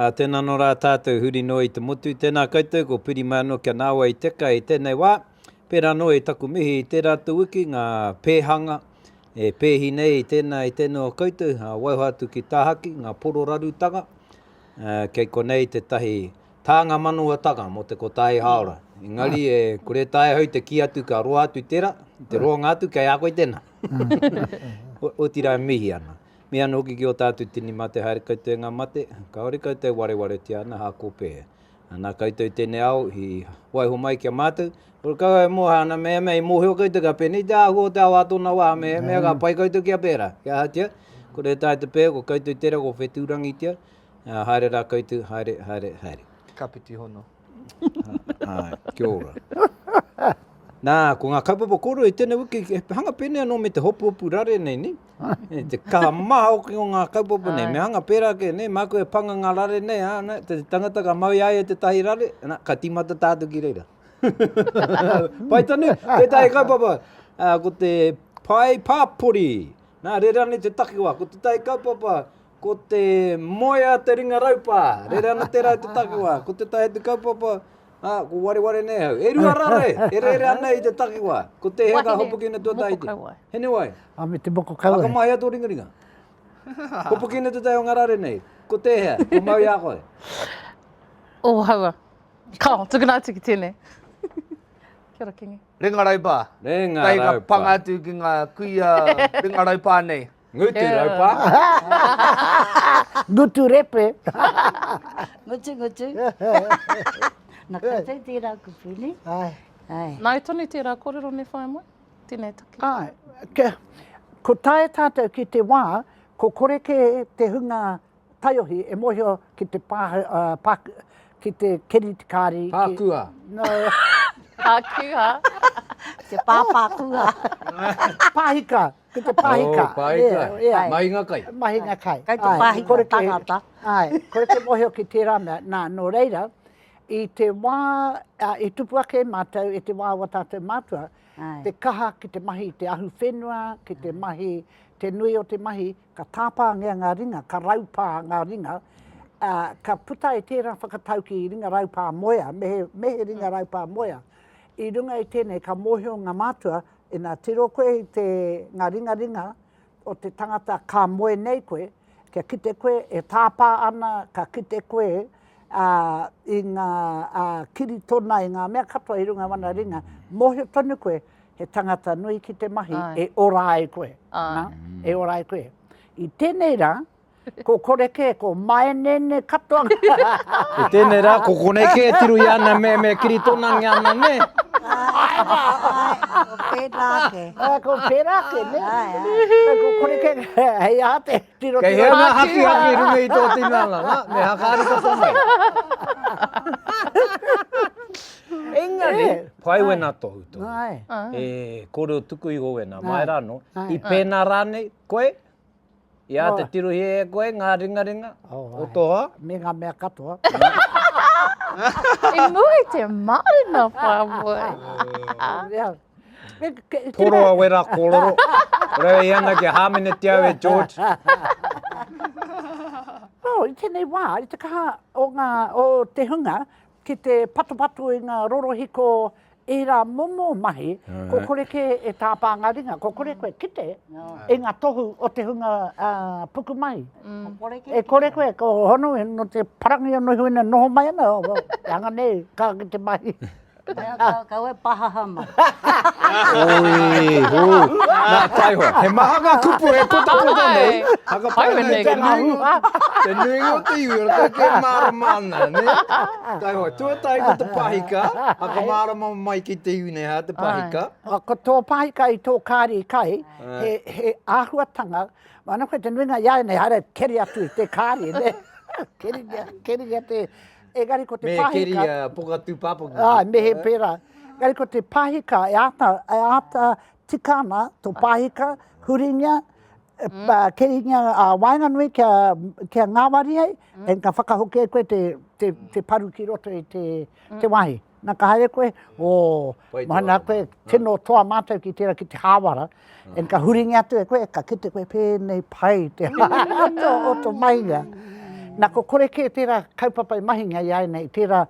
Ā, tēnā anō rā tātou huri noa i te motu, tēnā koutou ko piri mai anō kia nāwai i teka i tēnei wā. Pērā anō i taku mihi i tērā atu wiki, ngā pēhanga e pēhi nei i tēnā i tēnā o koutou, ā, waiho atu ki tāhaki, ngā pororarutanga, ā, kei konei tētahi tānga manawatanga mō te kotahi hāora. Engari e kore taea ahau te kī atu ka roa atu tērā, te roanga atu kei a koe tēnā. Otirā e mihi ana. Me anō hoki ki ō tātou tini mate haere koutou e ngā mate, kāore koutou e warewaretia ana hākōpē. Nā koutou tēnei ao i waiho mai ki a mātou, kore kau e moha ana mehemea i mōhio koutou ka pēnei te āhua o te ao ā tōna wā, mehemea ka pai koutou kia pērā, kia ahatia, kore e taea te pēhea, ko koutou tērā, ko whetūrangitia, haere rā koutou, haere, haere, haere. Kapiti hono. Āe, kia ora. Nā, ko ngā kaupapa kōrero i tēnei wiki, he hanga pēnei anō me te hopuhopu rare nei, nē? E, te kaha maha hoki o ngā kaupapa nei. Me hanga pērā kē, nē, māku e panga ngā rare nei, ā, nē, te tangata ka mau i a ia tētahi rare, nā, ka tīmata tātou ki reira. Pai tonu, tētahi kaupapa, ā, ko te pae pāpori. Nā, rere ana i te takiwā, ko tētahi kaupapa, Ko te moe a te ringa raupā, rere ana tērā i te takiwā. Ko tētahi atu kaupapa, ā, ko wareware nei ahau. E rua rare, e rere ana i te takiwā. Ko tēhea ka hopukina tuatahi te? Moko kauae. Hinewai. A me te moko kauae. Whakamahia tō ringaringa. Hopukina tētahi o ngā rare nei. Ko tēhea? Ko mau i a koe. Ōhaua. Kao, tukuna atu ki tēnei. Kia ora, Kingi. Ringa raupā. Ringa Tahi ka raupā. panga atu ki ngā kuia ringa raupā nei. Ngutu raupā. Ngutu repe. Ngutu, ngutu. Na koutou tērā kupu, ne? Ai. Ai. Nāu tonu tērā kōrero me whai moe, tēnei take. Ai. Ke, ko tae tātou ki te wā, ko kore kē te hunga taiohi e mōhio ki te pā, uh, pā, ki te keri te kāri. Pākua. No. Pākua. Te pāpākua. Pāhika, ki te pāhika. Oh, pāhika. Yeah, yeah. Mahinga kai. Mahinga kai. Kai te pāhika tangata. Ai, kore ke mōhio ki tērā mea. Nā, nō reira, i te wā, uh, i tupu ake mātou, i te wā o tātou mātua, te kaha ki te mahi i te ahuwhenua, ki te mahi, te nui o te mahi, Ka tāpāngia ngā ringa, ka raupā ngā ringa, ā, ka puta i tērā whakataukī ringa raupā moea, me he, me he ringa raupā moea. I runga i tēnei ka mōhio ngā mātua, ina tiro koe i te, ngā ringaringa o te tangata ka moe nei koe, kia kite koe e tāpā ana, ka kite koe, ā, i ngā, ā, kiri tona, i ngā mea katoa i runga wana ringa, mōhio tonu koe, he tangata nui ki te mahi e ora ai koe. Na, e ora ai koe. I tēnei rā, ko kore kē, ko maenene katoa. I tēnei rā, ko konei kē e tiro i ana me, me kiritonangi ana, nē? Ai, ai, ko pērā ake. Ai, ko pērā ake, nē? Ai, ai. Ko kore kē, hei aha te tiro Kei hea ngā hakihaki i runga i tō tinana, nā? Me hakaari katoa mai. Engari, pai wena tohutohu. E kōrero tuku iho wena, mai rānō. I pēnā rānei koe, i āta tirohia e koe ngā ringaringa o tō hoa? Me ngā mea katoa. I mua i te mārena, whāmoi. Poroa wera kōrero. Reo i ana kia hāmene te au e George. Oh, i tēnei wā, i te kaha o, ngā, o te hunga ki te patopato i ngā rorohiko ērā momo mahi, ko kore kē e tāpā ngā ringa, ko kore koe kite i ngā tohu o te hunga puku mai. E kore koe, ko hono, no te parangi o Nohuina noho mai ana, te hanga nei, ka ki te mahi. Kau e pahaha mai. Oi, hū. Nā, taihoa. He maha ngā kupu e putaputa nei. Hakapai nei te nuinga, te nuinga o te iwi, o te kē mārama ana, ne? Taihoa, tuatahi ko te pahika, hakamārama mai ki te iwi nei, hā te pahika. Ko tō pahika i tō kāri kai, he, he āhuatanga, ana koe te nuinga i a nei, haere keri atu i te kāri, ne? Keringia, keringia te, Engari ko te Me pahika... keri a poka tūpāpaku. Āe, me he pērā. Engari ko te pahika e āta, e āta tika ana tō pahika, huringia, mm. keringia a waenganui kia, kia ngāwari ai, mm. and ka whakahoki ai koe te, te, te paru ki roto i te, mm. te wāhi. Nā ka haere koe, o, oh, koe, tino toa mātou ki tērā ki te hāwara, And ka huringia atu e koe, ka kite koe pēnei pai te o tō mahinga. Nā, ko kore kē tērā kaupapa i mahinga i āianei, tērā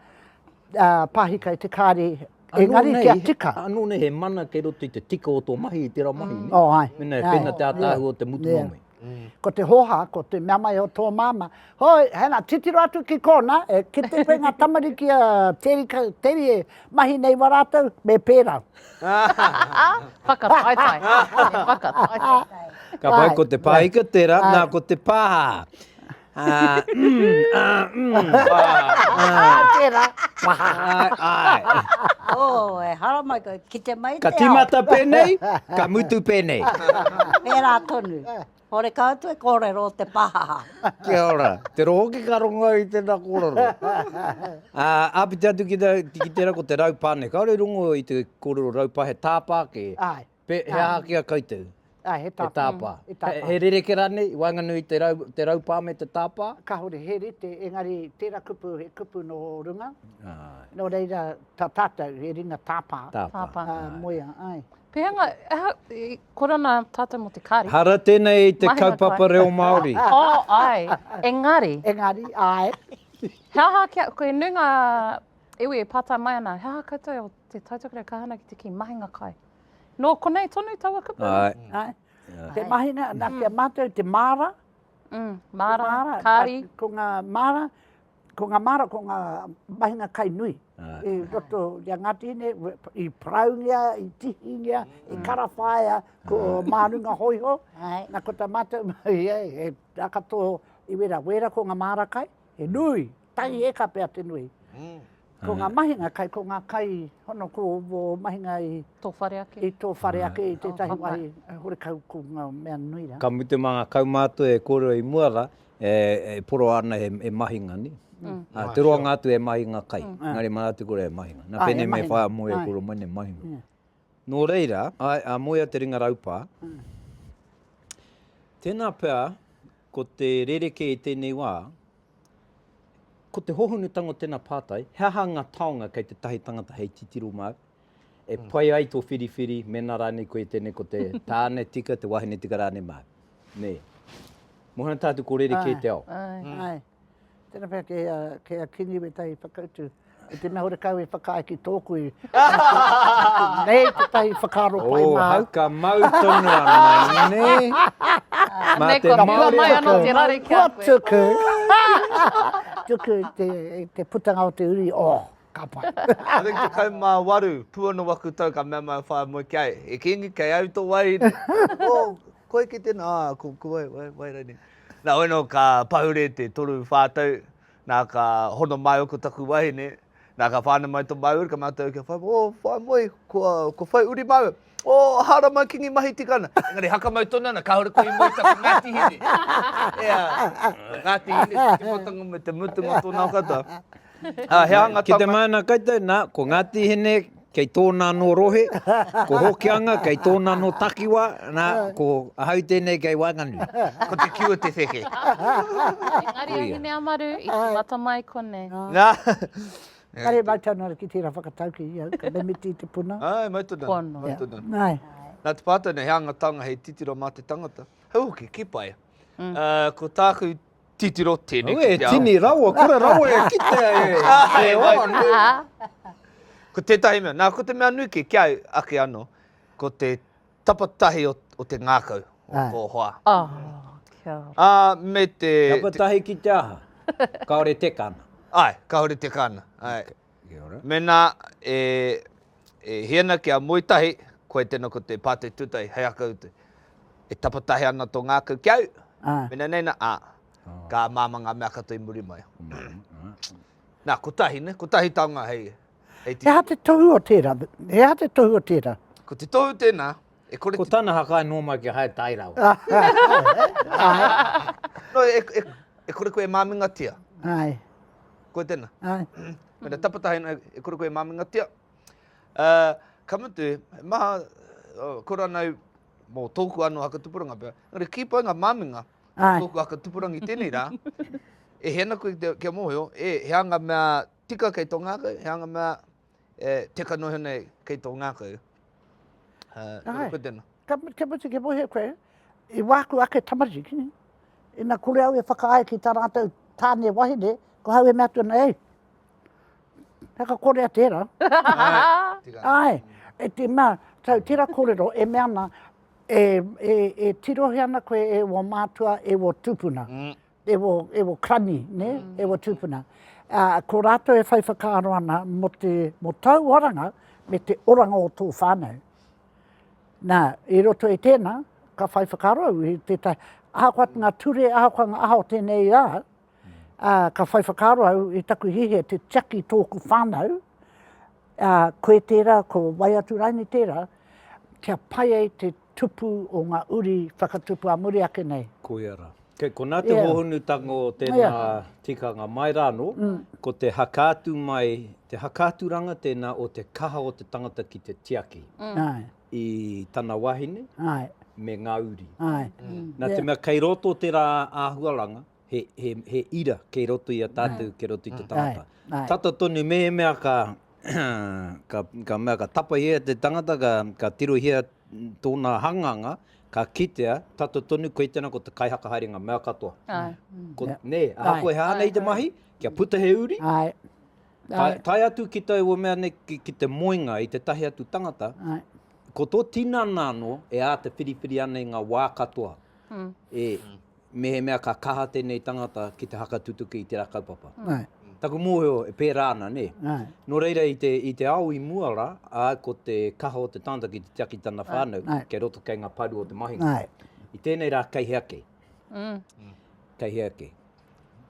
pāhika i te kāri, engari kia tika. Anō nei he mana kei roto i te tika o tō mahi i tērā mahi, nē? Oh, āe. Mēnā he pēnā te ātaahua o te mutunga mai. Ko te hōhā, ko te mea mai o tō māmā, hoi, hena, titiro atu ki kōna, e kite koe ngā tamariki a Teri, Teri e mahi nei wā rātou, me pērā. Whakataetae. Me whakataetae. Ka pai, ko te pāhika tērā, nā, ko te pāhā. Ā, mm, ā, mm. Ā, tērā. Āe, āe. Oh, e haramai koe, kite mai te Ka ao. tīmata pēnei, ka mutu pēnei. Pērā tonu. Horekau atu e kōrero o te pāhaha. Kia ora. Te roho ki ka rongo au i tēnā kōrero. Ā, āpiti atu ki te, ki tērā ko te raupā nei. Kāore i rongo i te kōrero raupā, he tāpā kē. Āe. Pe, he aha ki a koutou? Āe, he tāpā. He tāpā. He tāpā. He, he rerekē rānei i waenganui i te, rau, te raupā me te tāpā? Kāore, he rite, engari tērā kupu, he kupu nō runga. Āe. Nō reira, tā tātou, he ringa tāpā. Tāpā. Tāpā. Ā, moea, āe. Pēhea ngā, aha, i, kore ana tātou mō te kāri. Hara tēnei i te Mahinga kaupapa kai. reo Māori. Oh, āe. Engari. Engari, āe. He aha kia, ko e nui ngā iwi e pātai mai ana, he aha koutou o Te Taitokerau kaha ana ki te kī mahinga kai. Nō konei tonu taua kupu? Āe. Āe. Te mahinga, nā ki a mātou te māra. Mm, māra, kāri. Ko ngā māra, ko ngā māra, ko ngā mahinga kai nui. I roto i a Ngāti Hine, i paraungia, i tihingia, i karawhaia, ko mārunga hōiho. Nā, ko tā mātou mahi, he rā katoa i wera. Wera ko ngā māra kai, he nui, tahi eka pea te nui. Ko ngā mahinga kai, ko ngā kai hono ko wō mahinga i Tō whare ake. I tō whare ake i tētahi wāhi, horekau ko ngā mea nui rā. Ka mutu mā ngā kaumātua e kōrero i mua rā, e poroa ana he mahinga, nē? Ā, te roanga atu he mahinga kai, engari mā rātou kore he mahinga. Nā, pēnei me whaea moe e kōrero mai nei mahinga. Nō reira, āe, ā moea te ringa raupā. Tēnā pea, ko te rerekē i tēnei wā, Ko te hohonutanga o tēnā pātai, he aha ngā taonga kei te tahi tangata hei titiro māu, e pai ai tō whiriwhiri mēnā rānei koe tēnei ko te tāne tika, te wahine tika rānei māu. Nē. Mōhio ana tātou ko rerekē te ao. Āe. Āe. Tēnā pea kei a, kei a Kingi wētahi whakautu. I te mea horekau e whakaae ki tōku i nei tētahi whakaaro pai Oh, māu. hau ka mau tonu ana, nē? Mā Nei te kua pua Māori mai anō te rare ki a koe. Kua tuku, tuku te, te putanga o te uri, oh, ka pai. I think 18, pū anō waku tau ka mea mai a whaea moe ki a ia, E Kingi, kei au tō wahine. Oh, koe ki tēnā, ah, ko, ko wai, wai, wai rānei. Nā, wai nō ka pahure te toru, whā tau, Nā, ka hono māua ko taku wahine, nā, ka whānau mai tō māua uri, ka mātou kia whai, oh, whai moe, kua, kua whai uri māua. Oh, hārama kingi mahi tika ana. Engari hakamau tonu ana, kāore koe i moe i taku Ngāti Hine. Ea, Ngāti Hine, te tīmatanga me te mutunga o tōna katoa. Ā, he aha ngā Ki te taonga? mana koutou, nā, ko Ngāti Hine kei tōna anō rohe, ko Hokianga kei tōna anō takiwā, nā, ko ahau tēnei kei waenganui. Ko te kiwa te wheke. Engari a Hineamaru i tīmata mai konei. Nā. Kare mau tonu ana ki tērā whakatauki i au, ka mimiti i te puna. Āe, mau tonu ana. Pono. Mau tonu ana. Āe. Nā te pātai nei, he anga taonga hei titiro mā te tangata. Hau hoki, ki pai. Ko tāku Titiro tēnei Aue, ki te ao. tini rawa, kore rawa e kitea e, e oa, nē. Ko tētahi mea, nā, ko te mea nui kē, ki a au ake anō, ko te tapatahi o, o te ngākau o tō hoa. Oh, kia ora. Ā, me te... Tapatahi ki te aha? Kāore teka ana. Āe, kāore teka ana, āe. Kia ora. Mēnā e, e hia ana kia moe tahi, koe tēnā ko te pātai tuatahi hei aka utu. E tapatahi ana tō ngākau ki au, mēnā nei nā, ā, ka māmā ngā mea katoa i muri mai. Nā, kotahi, ne? Kotahi taonga hei, hei He aha te tohu o tērā? He aha te tohu o tērā? Ko te tohu tēnā, e kore Ko tana haka noa mai kia haere tae rawa. No, e, e, e kore koe e māmingatia. Āe. Koe tēnā. Āe. Mena tapatahi nei, e kore koe e māmingatia. Uh, ka mutu, he maha, uh, kore ana au mō tōku anō hakatupuranga pea, engari kī pai ngā māminga o tōku hakatupuranga i tēnei rā, e hē ana koe kia mōhio, e, he aha ngā mea tika kei tō ngākau, he aha ngā mea e, teka noa iho nei kei tō ngākau. Uh, Āe. koe tēnā. Ka, ka mutu kia mōhio koe, i wāku ake tamariki, ina kore au e whakaae ki tā rātou. tāne wahine, ko hau e mea atu ana, ei, haka korea tērā. Ai, e te mea, so tērā kōrero e mea ana, e, e, e tirohe ana koe e wō mātua, e wō tūpuna. Mm. E wō, e wō krani, ne? Mm. E wō tūpuna. Uh, ko rātou e whai whakaaro ana mō te, mō tau oranga me te oranga o tō whānau. Nā, i roto i tēnā, ka whai whakaaro au i tētahi, ahakoa ngā ture, ahakoa ngā aha o tēnei rā, ā, ka whai whakaaro au i taku hiahia te tiaki tōku whānau, ā, koe tērā, ko wai atu rānei tērā, kia pai ai te tupu o ngā uri whakatupu ā muri ake nei. Koia rā. Kei konā te hōhonutanga o tēnā tikanga mai rā anō, ko te hakaatu mai, te hakaaturanga tēnā o te kaha o te tangata ki te tiaki i tana wahine me ngā uri. Nā te mea kei roto tērā āhuaranga, he, he, he ira kei roto i a tātou, kei roto i te tangata. Tata tonu mehemea ka, ka, ka mea ka tapahia te tangata, ka, ka tirohia tōna hanganga, ka kitea, tata tonu koe tēnā ko te kaihakahaere ngā mea katoa. Ai. Ko, nē, ahakoa he aha nei te mahi, kia puta he uri, Ai. tae, tae atu ki taua mea nei, ki, ki te moenga i tētahi atu tangata, Ai. ko tō tinana anō e āta whiriwhiri ana i ngā wā katoa. E, mehemea ka kaha tēnei tangata ki te hakatutuki i tērā kaupapa. Ai. Taku mōhio e pērā ana, nē? Ai. Nō reira i te, i te ao i mua rā, ā, ko te kaha o te tangata ki te tiaki tana whānau, Ai. kei roto kei ngā paru o te mahinga. Ai. I tēnei rā kei hea kē? Kei hea kē?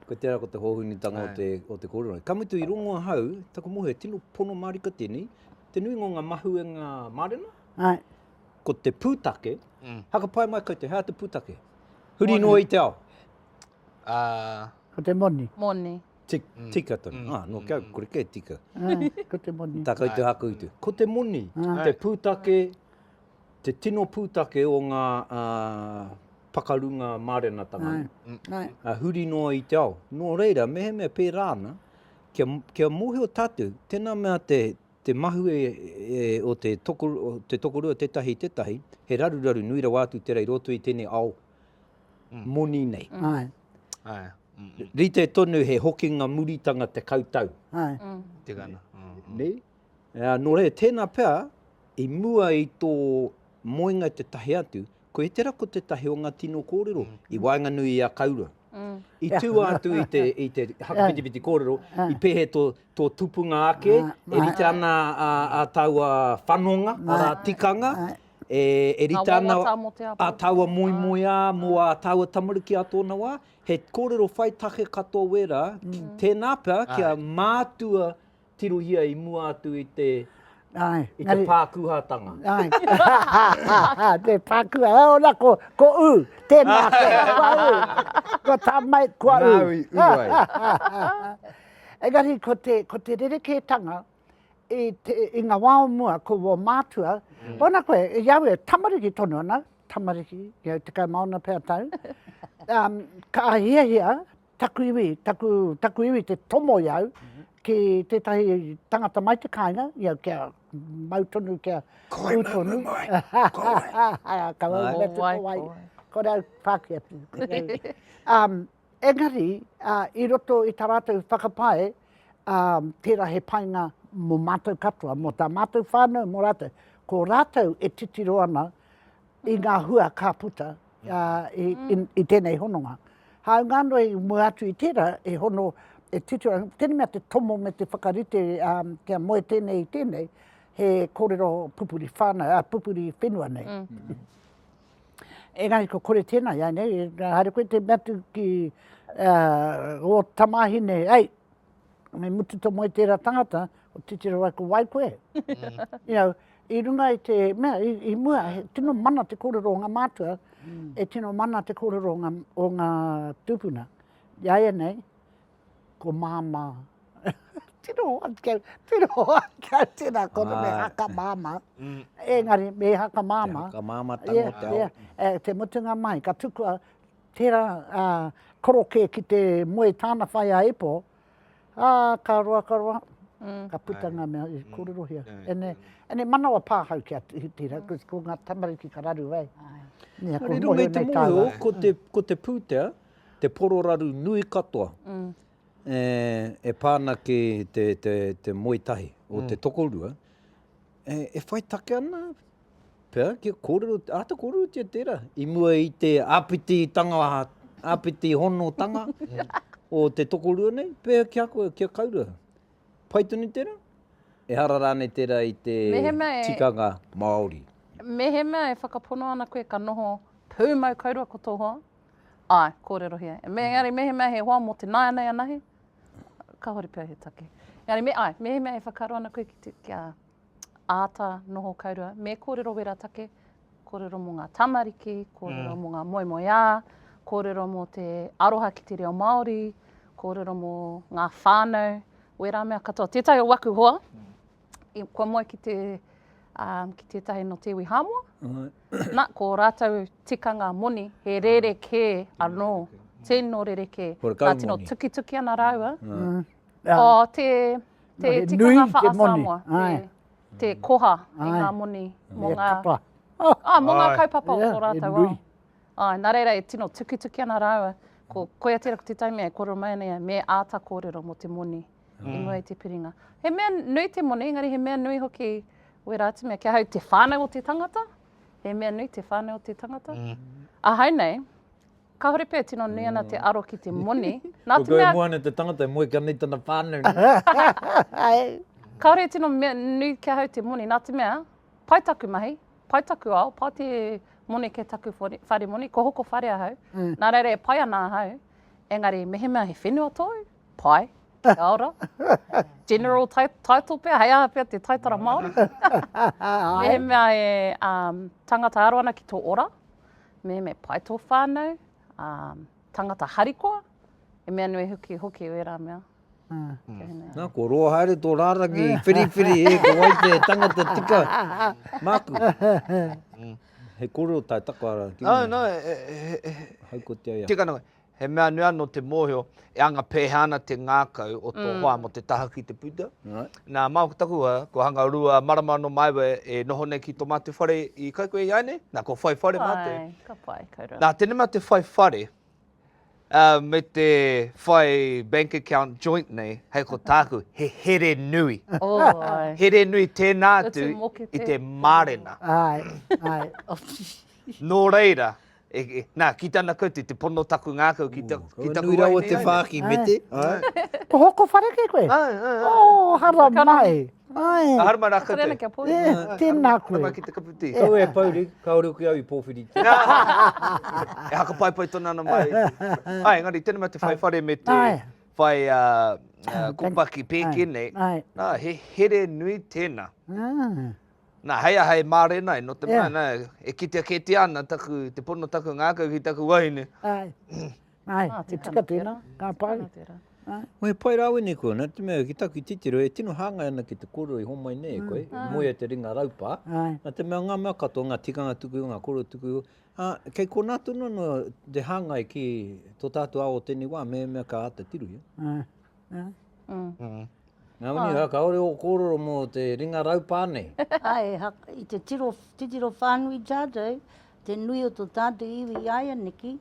Ko tērā ko te hōhunutanga o te, o te kōrero. Ka mutu i rongo ahau, taku mōhio, tino pono mārika tēnei, te nuinga o ngā mahuenga mārena, Ai. Ko te pūtake, hakapae mai koutou, he aha te pūtake? Huri noa i te ao. Ko te moni. Moni. Tika tonu. Ah, nō kia, kore kē tika. Ko te moni. Tā koutou hakuutu. Ko te moni, te pūtake, te tino pūtake o ngā pakarunga mārenatanga. Huri noa i te ao. Nō reira, mehemea pērā ana, kia, kia mōhio tātou, tēnā mea te, Te mahue o te te tokorua tētahi i tētahi, he raruraru nui rawa atu tērā i roto i tēnei ao moni nei. Āe. Āe. Rite tonu he hokinga muritanga 10 tau. Āe. Tika ana. Nē? Nō reira, tēnā pea, i mua i tō moenga i tētahi atu, Koe tera ko tetahi o nga tino korero i waenganui i a kaura. I tua atu i te, i te hakawhitiwhiti korero, i pehe to, to tupunga ake, e rite ana a, a taua whanonga, ara tikanga, e, e rite ana a taua moemoeā mo a taua tamariki a tōna wā, he kōrero whai take katoa wērā, tēnā pea kia mātua Tirohia i mua atu i te, Ai, i te pākūhātanga. Ai. te pākūhā, ora ko, ko ū, tēnā koe, kua ū. Ko tā mai, kua ū. Nāu i ū ai. Engari, ko te, ko te rerekētanga i, te, i ngā wā o mua, ko wō mātua, mm. ona koe, i au e tamariki tonu ana, tamariki, i au 16 pea tau, um, ka hiahia taku iwi, taku, taku iwi te tomo i au ki tētahi tangata mai te kāinga, i au kia mau tonu, kia Koi ū tonu. mau mai, ko wai. Ka wai, Ko wai, ko wai. ko wai. Kore au pāki atu. Kore au. Um, engari, uh, i roto i tā rātou whakapae, um, tērā he painga mō mātou katoa, mō tā mātou whānau, mō rātou. Ko rātou e titiro ana i ngā hua ka puta uh, i, i, i tēnei hononga. Hāunga anō i mua atu i tērā, e hono, e titiro, tēnei mea te tomo me te whakarite um, kia moe tēnei i tēnei, he kōrero pupuri whānau, uh, pupuri whenua nei. Mm. Engari ko kore tēnā, ia nei, haere koe te mea atu ki uh, o tamāhine, ei, me mutu to moe tērā tangata, o titiro ai ko wai koe. Mm. You know, i runga i te mea, i, i mua, he tino mana te kōrero o ngā mātua, mm. e tino mana te kōrero o ngā, o ngā tūpuna. I a ia nei, ko māmā. tino hoa kia, tino hoa kia tēnā kore me haka māmā. Mm. Engari, me haka māmā. Te haka māmā tango yeah, te ao. Yeah. E, te mutunga mai, ka tukua tērā uh, korokē ki te moe tāna whai a Epo, Ā, ka roa, ka roa, ka puta ngā mea i kōrerohia. Ene, ene manawa pāhau ki a tērā, mm. ko ngā tamariki ka raru ai. Nē, ko Runga i te mōhio, ko te, ko te pūtea, te pororaru nui katoa e, e pā ana ki te, te, te moe tahi o te tokorua, e, e whai take ana pea kia kōrero, āta kōrerotia tērā i mua i te āpititanga, āpiti honotanga o te tokorua nei, pea ki a koe, ki a Kaura. Pai tonu tērā? Ehara rānei tērā i te Mehemea e- tikanga Māori? Mehemea e whakapono ana koe ka noho pūmau kaurua ko tō hoa, āe, kōrerohia. Me, engari mehemea he hoa mō te nāianei anahe, kāore pea he take. Engari me, āe, mehemea e whakaaro ana koe ki te, kia āta noho kaurua, me kōrero wera take, kōrero mō ngā tamariki, kōrero mō ngā moemoeā, kōrero mō te aroha ki te reo Māori, kōrero mō ngā whānau, wērā mea katoa. Tētahi o waku hoa, i, kua moe ki te, um, ki tētahi no te iwi Hāmoa. Na, ko rātou tikanga moni, he rerekē anō, tino rerekē. Horekau Nā, tino moni. tukituki ana rāua. Mm. Oh, te, te He tikanga nui te moni. wha-a-Samoa, Ai. te, te koha i ngā Ai. moni mō He ngā, kapa. ah, mō ngā Ai. kaupapa o Yeah, tō he rātou nui. ao. Ai, nā reira e tino tukituki ana rāua. Ko, koia tērā ko tētahi mea e kōrero mai ana ia, me āta kōrero mō te moni i mua i te piringa. He mea nui te moni, engari he mea nui hoki wērā atu mea. Ki ahau te whānau o te tangata, he mea nui te whānau o te tangata. Ahau nei, Kāore pea e tino nui ana te aro ki te moni, nā te Ko koe mea... e moe ana te tangata e moe kia nei tana whānau. Kāore e tino mea nui ki ahau te moni, nā te mea, pai taku mahi, pai taku ao, pai te moni kei taku whare moni, kua hoko whare ahau, nā reira e pai ana ahau, engari mehemea he whenua tōu, pai, kia ora. General title pea, hei aha pea te taitara Māori. Mehemea e um, tangata aro ana ki tō ora, Me me pai tō whānau, ā, tangata harikoa, e mea nui hoki hoki wērā mea. Nā, kua roa haere tō rārangi whiriwhiri, e, ko wai te tangata tika māku. He kōrero tae tako ara ki No, no, e, e, e, Haukotia ia. Tika ana koe. He mea nui anō te mōhio e anga pēhea ana te ngākau o tō hoa mō te taha ki te pūtea. Nā, māku taku hoa, kua hanga rua marama anō māua e noho nei ki tō mātou whare i Kaikohe iāinei, nā, kua whai whare mātou. Pai, ka pai, kaurua. Nā, tēnei mea te whai whare, me te whai bank account joint nei, hei ko tāku, he here nui. Oh, ai. Here nui tēnā atu Utu i te mārena. Ai, ai. Nō reira, e, e, nā, ki tana koutou, te pono taku ngākau ki, ta, ki taku Nui rawa wahine te ai nei. whāki, mete. Ai. Ko hoko whare kei koe? Ai, ai, ai. Oh, hara mai. Ai. Hara mai rā Kore ana koutou. kia pōuri. Eh, tēnā koe. Hara mai ki te kapu tī. Kaua e pouri, kāore hoki au i pōwhiritia. E hakapaepae tonu ana mai. Ai, engari, tēnā mea te whai whare me te Ai. whai uh, uh, kopaki pēke nei. Ai. Nā, he here nui tēnā. Ah. Nā, hei aha e mārena ai, nō te mea, Yeah. nā, e kitea kētia ana taku, te pono taku ngākau ki taku wahine. Ai, ai, Ah, e tika tika ana tēnā, tērā. ka pai. Tika ana tērā. Ai. He pai rāwene koe, nā te mea, ki taku titiro, e tino hāngai ana ki te kōrero i homai nei e koe, i moe e te ringa raupā, Ai. nā te mea ngā mea katoa, ngā tikanga tuku iho, ngā kōrero tuku iho, ā, kei konā tonu anō te hāngai ki tō tātou ao o tēnei wā, mehemea ka āta tirohia. Ai, ai. Nā wini, mm. Kāore ō kōrero mō te ringa raupā nei. Ai, i te tiro, titiro whānui tātou, te nui o tō tātou iwi i āianeki,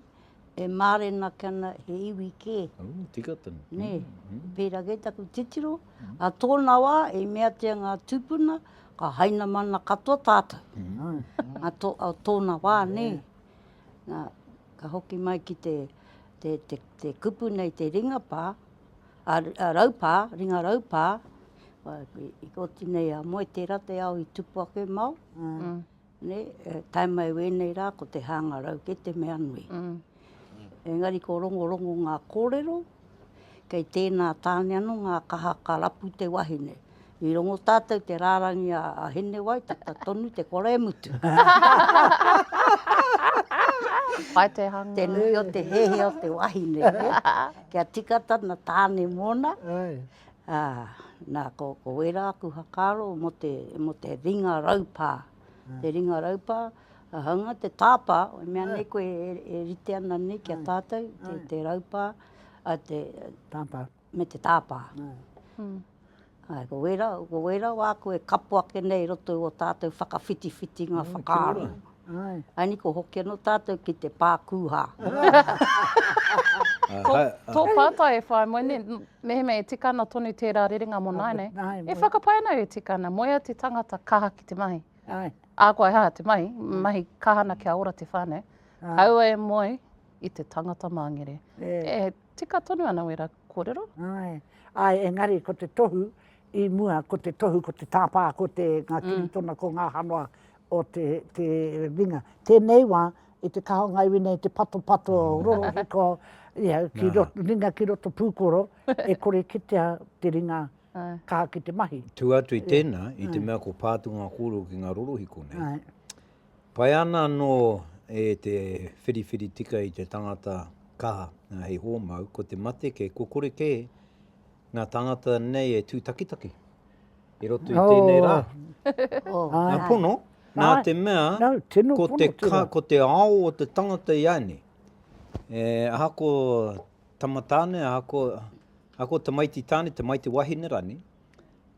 e mārena ki ana he iwi kē. Oh, tika tonu. Nē, mm. mm. pērā kē taku titiro. Mm. A tōna wā, e meatia ngā tūpuna, ka haina mana katoa tātou. Mm. A, tō, a tōna wā, nē. Nā, ka hoki mai ki te, te, te, te kupu nei, te ringapā, A raupā, ringa raupā, i oti nei a moe tērā te ao i tupu ake mao, nē, tae mai wēnei rā ko te hangarau kē te mea nui. Engari ko rongorongo ngā kōrero, kei tēnā tāne anō ngā kaha ka rapu te wahine. I rongo tātou te rārangi a Hinewai, tata tonu te kore e mutu. Pai te hanga. Te nui o te hehe o te wahine, ne? Kia tika tana tāne mōna. Ā, nā, ko, ko wērā aku whakaaro mō te, mō te ringa raupā. Te ringa raupā, hāunga te tāpā, e mea nei koe e, e rite ana nei ki a tātou, te, te raupā, a te... Tāpā. Me te tāpā. Āe, ko wērā, ko wērā wāku e kapo ake nei i roto i ō tātou whakawhitiwhitinga whakaaro. Āe. Āe, ko hoki anō tātou ki te pā kūhā. Tō pātai e whai moe, mehemea e tika ana tonu tērā rerenga mō nāianei, e whakapae ana au e tika ana, moea te tangata kaha ki te mahi. Ahakoa he aha te mahi, mahi kaha ana kia ora te whānau, kaua e moe i te tangata māngere. E tika tonu ana wērā kōrero. Āe, āe, engari ko te tohu i mua, ko te tohu, ko te tāpā, ko te ngā kiritona, ko ngā hanoa o te, te ringa. Tēnei wā, i te kaha o ngā iwi nei, te patopato rorohiko, ia, ki roto, ringa ki roto pūkoro, e kore kitea te ringa kaha ki te mahi. Tua atu i tēnā, i te mea ko pā atu ngā kōrero ki ngā rorohiko nei, pai ana anō e te whiriwhiri tika i te tangata kaha hei hōmau, ko te mate kē, kua kore kē ngā tāngata nei e tūtakitaki i roto i tēnei rā. Nā pono, nā te mea, ko te, ka, ko te ao o te tangata i ānei. E, ahako tama tāne, ahako, ahako tamaiti tāne, tamaiti wahine rānei,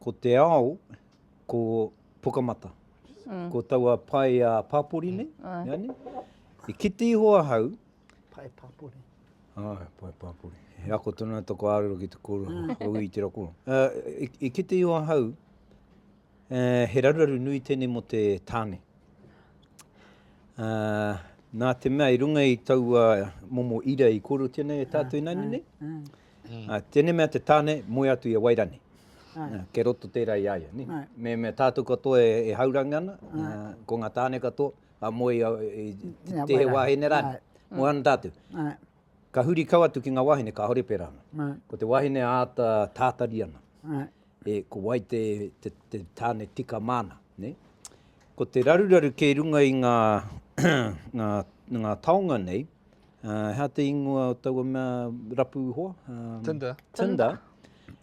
ko te ao, ko Pukamata. Mm. Ko taua pae a pāpori nei, mm. I kite iho ahau, Pae pāpori. Āe, pae pāpori. He ako tonu ana toko ārero ki te koro, mm. o i te rako. Uh, i, i kite iho ahau, uh, he raruraru nui tēnei mō te tāne. Uh, nā te mea i runga i taua momo ira i kōrerotia nei e tātou i nani nei, mm. uh, tēnei mea te tāne moe atu i a Wairani. Uh, ke roto tērā i a ia. Ni? Me mea tātou katoa e, e haurangi ana, uh, ko ngā tāne katoa, Ka moe i te he wahine rānei. Moe ana tātou. Ka huri kau atu ki ngā wāhine, kāore pērā ana. Ko te wahine āta tātari ana. E, ko wai te, te, te tāne tika māna. Ne? Ko te raruraru kei runga i ngā, ngā, ngā taonga nei, uh, hea te ingoa o taua mea rapu hoa? Um, Tinder. Tinder.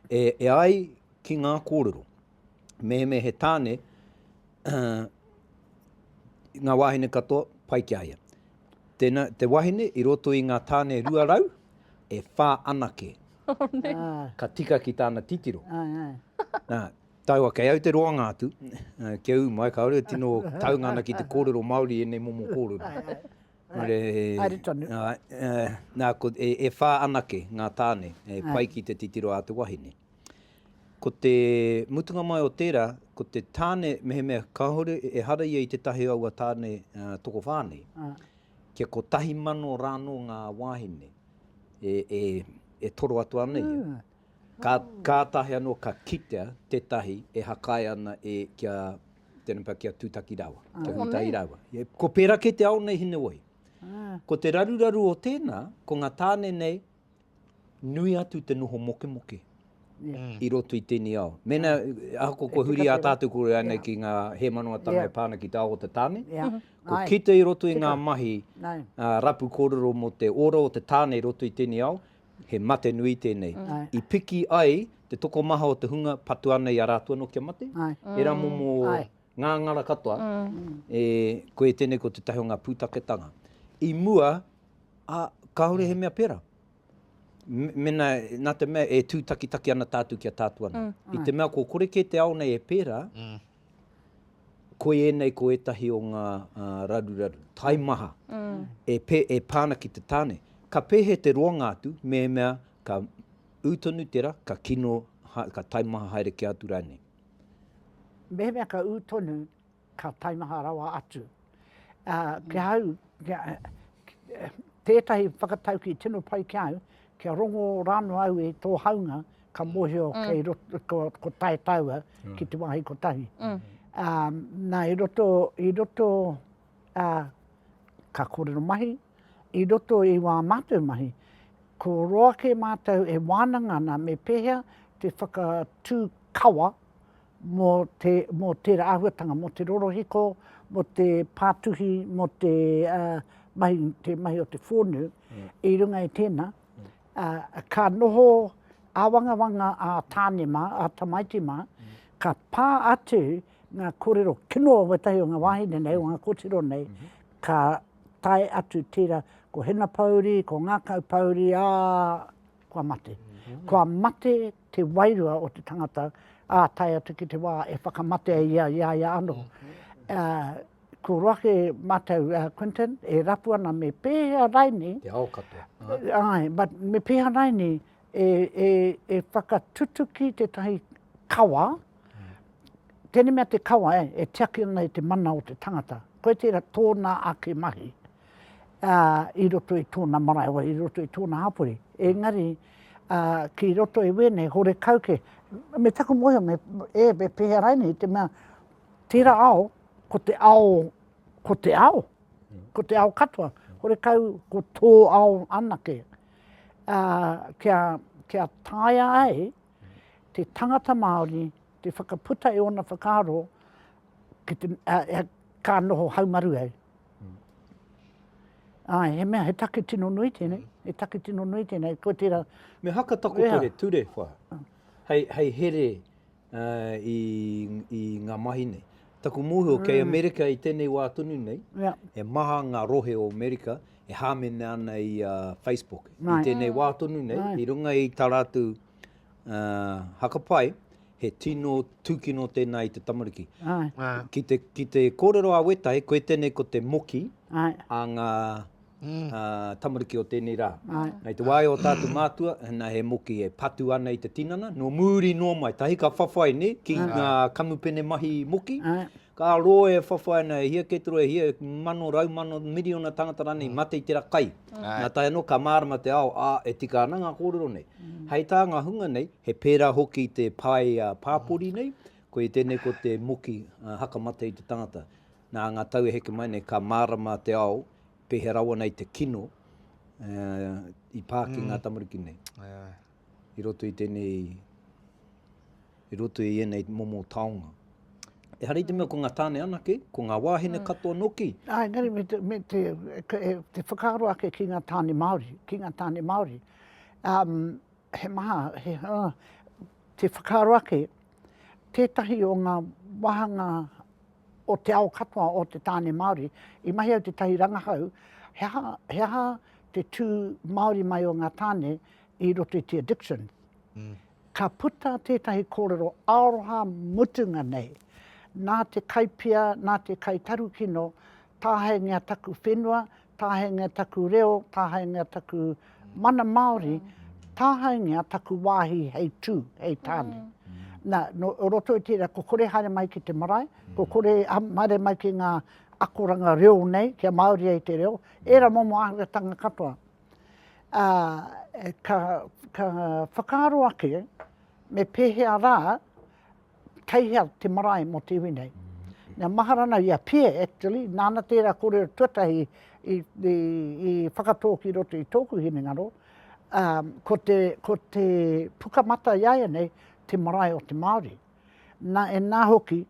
E, e ai ki ngā kōrero. Mehemea he tāne, ngā wāhine katoa, pai ki a ia. Tēnā, te wahine i roto i ngā tāne 200, e whā anake ka tika ki tāna titiro. Nā, taua kei au te roanga atu, kia ū mai, kāore e tino taunga ana ki te kōrero Māori ēnei momo kōrero. Haere tonu. Nā, ko, e, e whā anake ngā tāne e pai ki te titiro a te wahine. Ko te mutunga mai o tērā, ko te tāne, mehemea kāore, ehara ia i tētahi o aua tāne tokowhā nei, kia 1,000 rānō ngā wāhine e, e, e toro atu ana ia. Ka, kātahi anō ka kitea tētahi e hakae ana e, kia, tēnā pea, kia tūtaki rāua, kia hui tahi rāua. Ko pērā kē te ao nei Hinewai. Ko te raruraru o tēnā, ko ngā tāne nei, nui atu te noho mokemoke i roto i tēnei ao. Mēnā, ahakoa kua huri ā tātou kōrero ānei ki ngā hēmanawatanga e pā ana ki te ao o te tāne, ko kite i roto i ngā mahi rapu kōrero mō te ora o te tāne i roto i tēnei ao, he mate nui tēnei. I piki ai te tokomaha o te hunga patu ana i a rātou anō kia mate, ērā momo ngāngara katoa, e, koia tēnei ko tētahi o ngā pūtaketanga. I mua, ā, kāore he mea pērā. Mena, nā te mea e tūtakitaki ana tātou ki a tātou anō. Mm. I te mea ko kore kē te ao nei e pērā, mm. koi ēnei ko ētahi o ngā uh, raruraru, taimaha, mm. e, pē, e pāna ki te tāne. Ka pēhea te roanga atu, mehemea ka ū tonu tērā, ka kino, ka taimaha haere ki atu rānei. Mehemea ka ū tonu, ka taimaha rawa atu. Ā, ki ahau, kia, tētahi whakataukī tino pai ki a au, kia rongo rānō au i tō haunga, ka mōhio mm. kei roto, ko, ko tae taua mm. ki te wāhi kotahi. Mm. Ā, nā, i roto, i roto, ā, ka kōrero mahi, i roto i wā mātou mahi, ko roa kē mātou e wānanga ana me pēhea te whakatū kawa mō te, mō tērā āhuatanga, mō te rorohiko, mō te pātuhi, mō te mahi, te mahi o te whōnu, i runga i tēnā, ka noho āwangawanga a tāne mā, a tamaiti mā, ka pā atu ngā kōrero kino o wētahi o ngā wāhine nei, o ngā kōtiro nei, ka tae atu tērā, ko Hinapōuri, ko Ngākau-pōuri, ā, kua mate. Kua mate te wairua o te tangata, ā, tae atu ki te wā e whakamate ai ia i a ia anō. Ā, ko roa ake mātou, a Quinton, e rapu ana me pēhea raini Te ao katoa. Āe, but me pēhea rainei e, e, e whakatutuki tētahi kawa, tēnei mea te kawa e, e tiaki ana i te mana o te tangata. Koe tērā tōna ake mahi ā, i roto i tōna marae, i roto i tōna hapori. Engari, ā, ki roto i wēnei, horekau ke, me taku mōhio, me, e, me pēhea rainei, te mea, tērā ao, ko te ao, ko te ao, ko te ao katoa, horekau ko tō ao anake. Ā, kia, kia taea ai te tangata Māori te whakaputa i ōna whakaaro ki te, ā, ka noho haumaru ai. Āe, he mea, he take tino nui tēnei, he take tino nui tēnei, ko tērā... Me haka takoto he ture, wha, hei, hei here i, i ngā mahi nei. Taku mōhio, kei Amerika i tēnei wā tonu nei, he maha ngā rohe o Amerika e hāmene ana i a Facebook. I tēnei wā tonu nei, i runga i tā rātou uh, hakapae, he tino tūkino tēnā i te tamariki. Ki te, ki te kōrero a wētahi, koe tēnei ko te moki a ngā tamariki o tēnei rā. Nei te wā o tātou mātua, nā he moki e patu ana i te tinana, nō mūri noa mai, tahi ka whawhai ne, ki ngā kamupene mahi moki, ka roa e whawhai ana, e hia kē te roa, e hia mano, raumano, miriona tangata rānei, mate i tērā kai. Nā tae anō ka mārama te ao, ā, e tika ana ngā kōrero nei. Hei tā ngā hunga nei, he pērā hoki te pae pāpori nei, koia tēnei ko te moki haka mate i te tangata. Nā ngā tau e heke mai nei ka mārama te ao pēhea rawa nei te kino i pā ki ngā tamariki nei. I roto i tēnei, i roto i ēnei momo taonga. Ehara i te mea ko ngā tāne anake, ko ngā wāhine katoa noki. Āe, engari me te, me te, te whakaaro ake ki ngā tāne Māori, ki ngā tāne Māori. Um, he maha, he, uh, te whakaaro ake, tētahi o ngā wāhanga o te ao katoa o te tāne Māori, i mahi au tētahi rangahau, he aha, he aha te tū Māori mai o ngā tāne i roto i te addiction. Mm. Ka puta tētahi kōrero aroha mutunga nei, nā te kaipia, nā te kaitarukino, tāhaengia taku whenua, tāhaengia taku reo, tāhaengia taku mana Māori, tāhaengia taku wāhi hei tū, hei tāne. Mm. Nā, no roto i tērā, ko kore haere mai ki te marae, ko kore haere mai ki ngā akoranga reo nei, kia Māori ai te reo, ērā momo āhuatanga katoa. Ā, ka, ka whakaaro ake, me pēhea rā, kei hea te marae mō te iwi nei. Nā, mahara ana i a Pierre, actually, nāna tērā kōrero tuatahi i, i, i whakatō ki roto i tōku hinengaro, ā, ko te, ko te pukamata i a ia nei, te marae o te Māori. Nā, e nā hoki,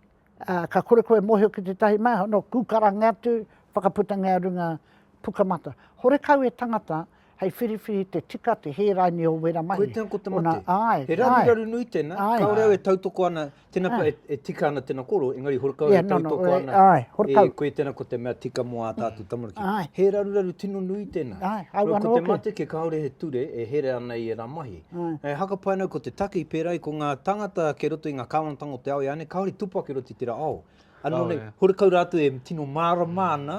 ā, ka kore koe mōhio ki tētahi mea, no, kūkarangia atu, whakaputangia runga pukamata. Horekau e tangata hei whiriwhiri te tika, te hē raini o wera mahi. Koe tēnā ko te mate. Āe, He raruraru nui tēnā, kāore au e tautoko ana, tēnā pea e tika ana tēnā koro, engari horekau e tautoko ana, e koe tēnā ko te mea tika mō ā tātou tamariki. He raruraru tino nui tēnā. Ko te mate ke kāore he ture e here ana i ērā mahi. E hakapae ana ko te take i pērā ai ko ngā tāngata kei roto i ngā kāwanatanga o te ao iānei, kāore i tupu ake i roto i tērā ao. Anō nei, horekau rātou e tino mārama ana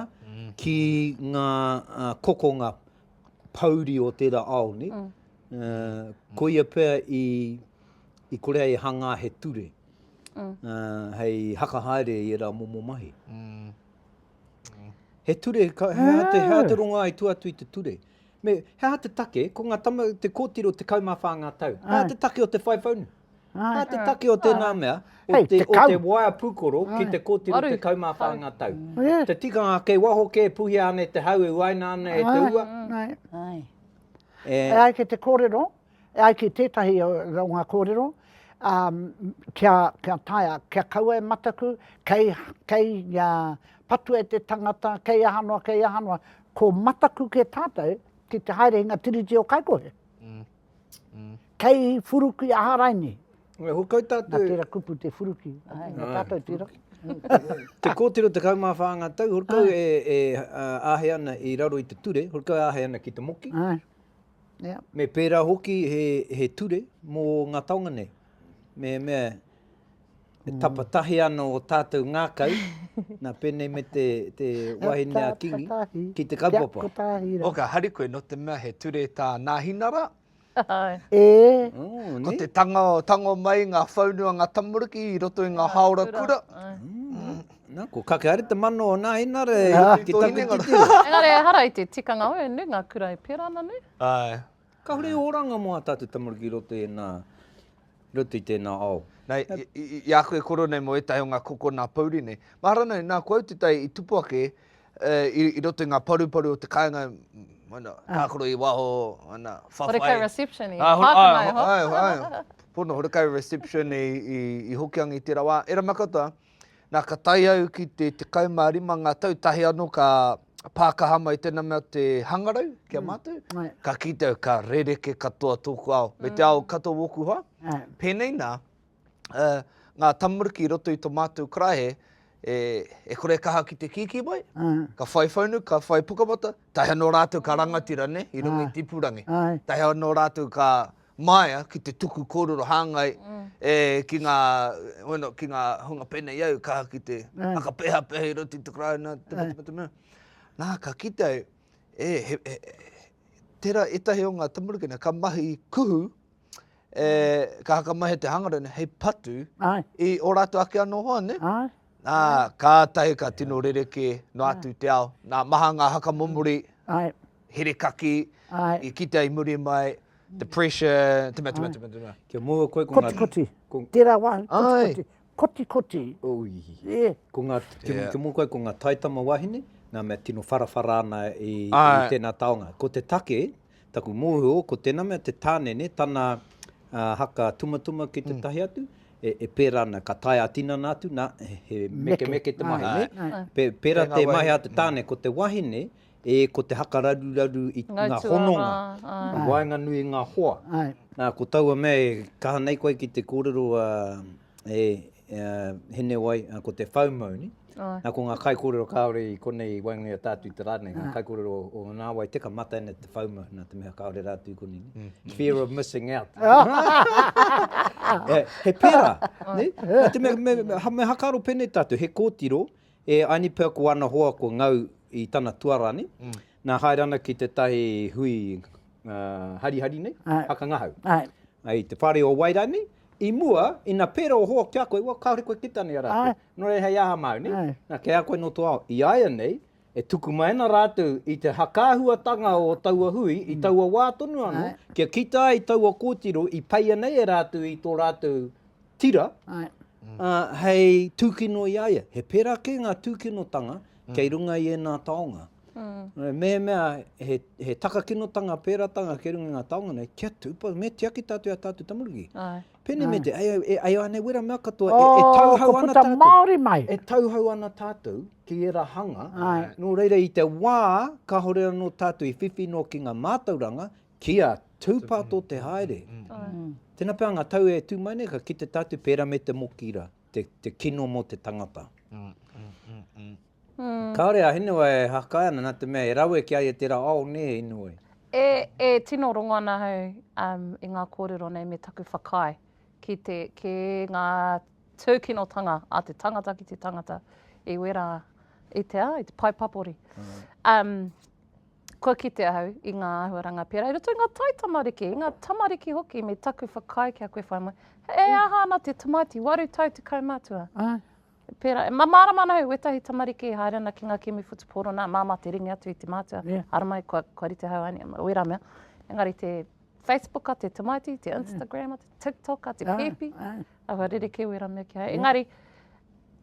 ki ngā kokonga pouri o tērā ao, nē? Koia pea i, i kore ai e hangā he ture hei hakahaere i ērā momo mahi. He ture, he aha te, he aha te rongoā i tua atu i te ture? Me, he aha te take, ko ngā tama, te kōtiro 14 ngā tau, he aha te take o te whai whaunu? Nā te take o tēnā mea, o te, o te waea pūkoro ki te kōtiro 14 ngā tau. Te tikanga kei waho kē e puhia ana e te hau, e uaina ana e te ua. E ai ki te kōrero, e ai ki tētahi o ngā kōrero, kia, kia taea, kia kaua e mataku, kei, kei patua e te tangata, kei aha noa, kei aha noa, ko mataku kē tātou ki te haere i ngā tiriti o Kaikohe. Kei furuki aha raini. Me hokau tātou. Nā tērā kupu te furuki. Nā tātou tērā. Te kōtiro 14 ngā tau, horekau e, e āhei ana i raro i te ture, horekau e āhei ana ki te moki. Ai. Yeah. Me pērā hoki he, he ture mō ngā taonga nei. Me mea, e tapatahi ana o tātou ngākau. Nā, pēnei me te, te wahine a Kingi ki te kaupapa. O, ka hari koe, nō te mea he ture tā Nāhinara. E. Oh, Ko te tango, tango mai ngā whaunu a ngā tamariki i roto i ngā hāora kura. Nā, ko kake haere te mana o Nāhinara ki taku titiro. Engari ehara i te tikanga o e nui ngā kura e pērā ana nui. Āe. Kāore he oranga mō ā tātou tamariki i roto i ēnā, i roto i tēnā ao. Nā, i a koe koro nei mō ētahi o ngā koko nā pouri nei. Mahara nei, nā, ko au tētahi i tupu ake, i roto i ngā paruparu o te kāinga, ana, tākaro i waho, ana, whawhai. Horekau reception i Pākehā e hoa. Ai, ai, pono, horekau reception i Hokianga i tērā wā. Era Makata, nā, ka tae au ki te 15 ngā tau, tahi anō ka pākaha mai tēnā mea te hangarau ki a mātou, ka kite au ka rerekē katoa tōku ao, me te ao katoa o ōku hoa. Pēnei nā, ngā tamariki i roto i to mātou karaehe, e, e kore kaha ki te kīkī mai, ka whai whaunu, ka whai pukamata, tae anō rātou ka rangatira, ne, i runga i te ipurangi. Tae anō rātou ka māia ki te tuku kōrero hāngai e, ki ngā, bueno, ki ngā hunga pēnei au, kaha ki te whakapehapeha i roto i te karaehe, nā, te mea, te mea. Nā, ka kite au, e, he, he, tērā ētahi o ngā tamariki nei, ka mahi kuhu, e, ka hakamahia te hangarau nei hei patu Ai. i o rātou ake anō hoa, ne? Ai. Nā, kātahi ka tino rerekē noa atu te ao. Nā, maha ngā hakamomori, Ai. herekaki, Ai. i kitea i muri mai, depression, te mea, te mea, te mea, te mea. Kia mōhio koe ko ngā... Kotikoti. Ko... Tērā wāhi, Ai. kotikoti. Kotikoti. Ui. E. Ko ngā, kia, Yeah. kia mōhio koe ko ngā taitama wahine, ngā mea tino wharawhara ana i, i Ai. tēnā taonga. Ko te take, Taku mōhio, ko tēnā mea te tāne, nē, tana haka tumatuma ki tētahi atu, e pērā ana, ka tae ā-tinana atu, nā, he mekemeke te mahi, nē? Pērā te mahi a te tāne, ko te wahine, e, ko te haka raruraru i ngā hononga, i waenganui i ngā hoa. Nā, ko taua mea e kaha nei koe ki te kōrero, e, Hinewai, ko te FOMO, nē? Nā, ko ngā kaikōrero kāore i konei i waenganui i a tātou i te rā nei, ngā kaikōrero o ngā wai teka mate ana te FOMO, nā te mea kāore rātou i konei, nē? Fear of missing out. He pērā, nē? Nā te mea, me, me, me hakaaro pēnei tātou, he kōtiro, e aini pea ko ana hoa kua ngau i tana tuara, nē? Nā, haere ana ki tētahi hui harihari nei, hakangahau. I te whare o Wairani, I mua, ina pērā o hoa ki a koe, well, kāore koe kita nei a rātou. Nō reira hei aha māu, nē? Nā, kei a koe nō tō ao. I āianei, e tuku mai ana rātou i te hakaahuatanga o taua hui, i taua wā tonu anō, kia kita ai taua kōtiro i peia nei e rātou i tō rātou tira, ā, hei tūkino i a ia. He pērā kē ngā tūkinotanga kei runga i ēnā taonga. Mehemea he, he takakinotanga pēratanga kei runga i ngā taonga nei, kia tūpato, me tiaki tātou i a tātou tamariki. Ai. Pēnei me te, ai, ai, ai, ai, wera mea katoa, oh, e, e tauhau ko ana puta tātou. Māori mai. E tauhau ana tātou ki ērā hanga. Ai. Nō reira i te wā, kāhore anō tātou i whiwhi noa ki ngā mātauranga, kia tūpato te haere. Mm. Tēnā pea ngā tau e tū mai nei, ka kite tātou pērā me te mokira, te, te kino mō te tangata. Mm, mm, mm, mm. Kāore a Hinewai e hākai ana, nā te mea he rawe ki a ia tērā ao nē, Hinewai. E, e tino rongo ana ahau um, i ngā kōrero nei me taku whakaae ki te, ki ngā tūkinotanga a te tangata ki te tangata i wera i te, ah, i te pae papori. Um, kua kite ahau i ngā āhuaranga pērā i roto i ngā taitamariki, i ngā tamariki hoki me taku whakaae ki a koe whai mai. E aha ana te tamaiti, waru tau te kaumātua. Ai. Pērā, e mārama ana au, wētahi tamariki e haere ana ki ngā kēmu whutupōro, nā, māmā te ringi atu i te mātua, Yeah. haere mai, kua, kua rite hau aini, wērā mea. Engari te Facebook a te tamaiti, te Instagram a te TikTok a te Āe, pēpi, āe. āhua rerekē wērā mea ki ahau. Engari,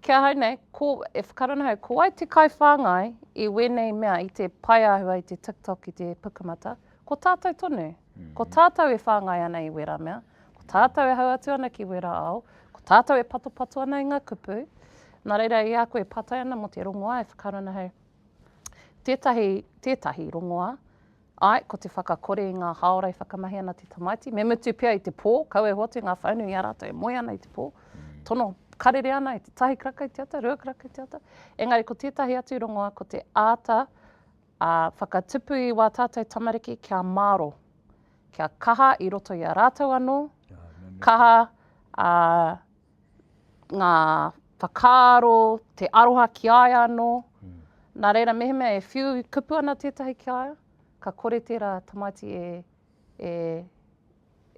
ki ahau nei, ko, e whakaaro ana ahau, ko wai te kaiwhāngai i wēnei mea, i te paeāhua, i te TikTok, i te Pukamata, ko tātou tonu. Ko tātou e whāngai ana i wērā mea, ko tātou e hau atu ana ki wērā ao, ko tātou e patopato ana i ngā kupu. Nā reira, i a koe e pātai ana mō te rongoā, e whakaaro ana hei tētahi, tētahi rongoā, āe, ko te whakakore i ngā hāora e whakamahi ana te tamaiti, me mutu pea i te pō, kaua e hoatu i ngā whaunu i a rātou e moe ana i te pō, tono karere ana i te tahi karaka i te ata, rua karaka i te ata. Engari ko tētahi atu rongoā, ko te āta Ā, whakatupu i wā tātou tamariki kia māro, kia kaha i roto i a rātou anō, kaha ā, ngā whakaaro, te aroha ki a ia anō. Nā reira, mehemea e whiu kupu ana tētahi ki a ia, ka kore tērā tamaiti e, e,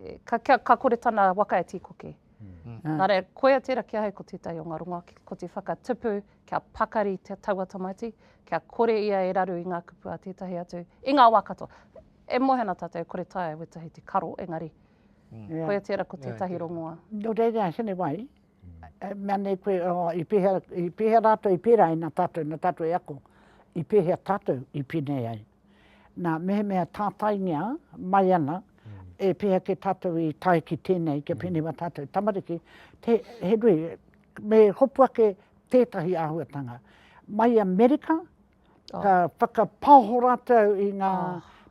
e ka, kia, ka kore tana waka e tīkoke. Mm. Nā reira, koia tērā ki ahau ko tētahi o ngā rongoā, ko te whakatupu kia pakari te taua tamaiti, kia kore ia e raru i ngā kupu a tētahi atu, i ngā wā katoa. E moe ana tātou, e kore taea e wētahi te karo, engari, mm. koia tērā ko tētahi rongoā. Nō reira, Hinewai, E mea nei koe, oh, i pēhea, i pēhea rātou i pērā ai nā tātou, nā tātou e ako, i pēhea tātou i pēnei ai. Nā, mehemea tātaingia mai ana, e pēhea kē tātou i tae ki tēnei, kia pēnei wā tātou tamariki, te, he nui, me hopu ake tētahi āhuatanga. Mai Amerika, Ka whakapaoho rātou i ngā,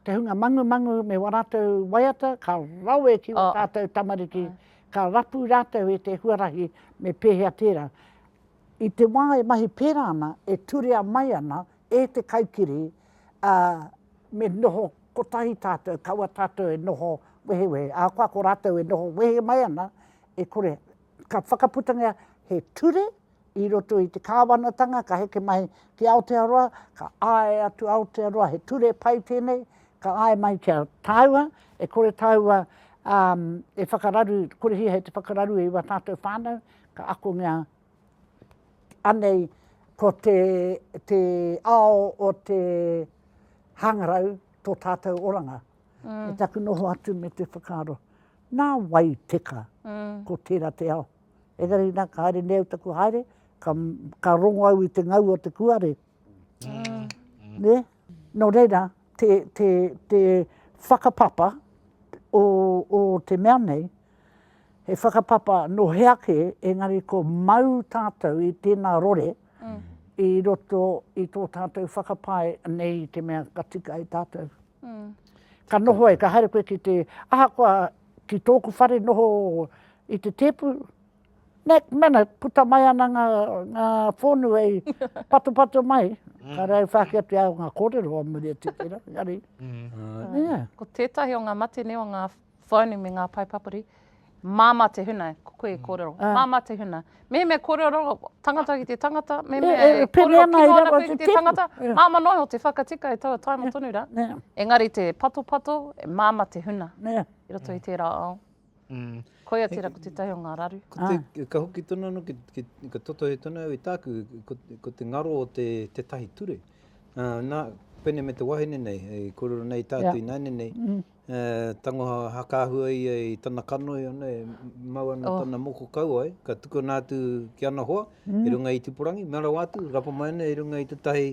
te hunga mangumangu me wā rātou waiata, ka rawe ki wā tātou tamariki, ka rapu rātou i te huarahi me pēhea tērā. I te wā e mahi pērā ana, e turea mai ana e te kaikiri, ā, me noho kotahi tātou, kaua tātou e noho wehewehe. Ahakoa ko rātou e noho wehe mai ana, e kore, ka whakaputangia he ture, I roto i te kāwanatanga ka heke mai ki Aotearoa, ka āe atu Aotearoa he ture pai tēnei, ka āe mai ki a tāua, e kore tāua e whakararu, kore hiahia te whakararu i wā tātou whānau, ka akongia anei ko te, te ao o te hangarau tō tātou oranga. Mm. Me taku noho atu me te whakaaro, nā wai teka mm. ko tērā te ao. Engari nā, ka haere nei au taku haere, ka, ka rongo au i te ngau o te kuare. Mm. Nē? Nō reira, te, te, te whakapapa o, o te mea nei, he whakapapa nō hea kē, engari ko mau tātou i tēnā rore mm. i roto i tō tātou whakapae nei i te mea ka tika ai tātou. Mm. Ka noho ai, ka haere koe ki te, ahakoa ki tōku whare noho i te tēpu, nek mena, puta mai ana ngā, ngā whonu ei patopato mai, mm. ka rau whāki atu au ngā kōrero a muri atu tērā, engari. Mm. Yeah. Ko tētahi o ngā mate nei o ngā whonu me ngā pae papori, māmā te huna, ko koe e mm. kōrero, ah. māmā te huna. Mehemea kōrero tangata ki te tangata, mehemea e, e, e kōrero kino ana koe ki te tangata, māmā noa iho te whakatika i taua taima tonu rā. Engari te patopato, e māmā te huna i roto i tērā ao. Mm. Koia tērā ko tētahi o ngā raru. Ko te, ah. Ka hoki tonu anō, ki, ki, ka totohe tonu au i tāku, ko, ko te ngaro o te, tētahi ture. Uh, nā, pene me te wahine nei, e kōrero nei tātou yeah. i nāne nei, mm. uh, tangoha hakāhua ia i tana kanoi, ana, e mau ana oh. tana moko kauae, ka tukuna atu ki ana hoa, mm. i runga i Tupurangi, mea rawa atu, rapa mai ana i runga i tētahi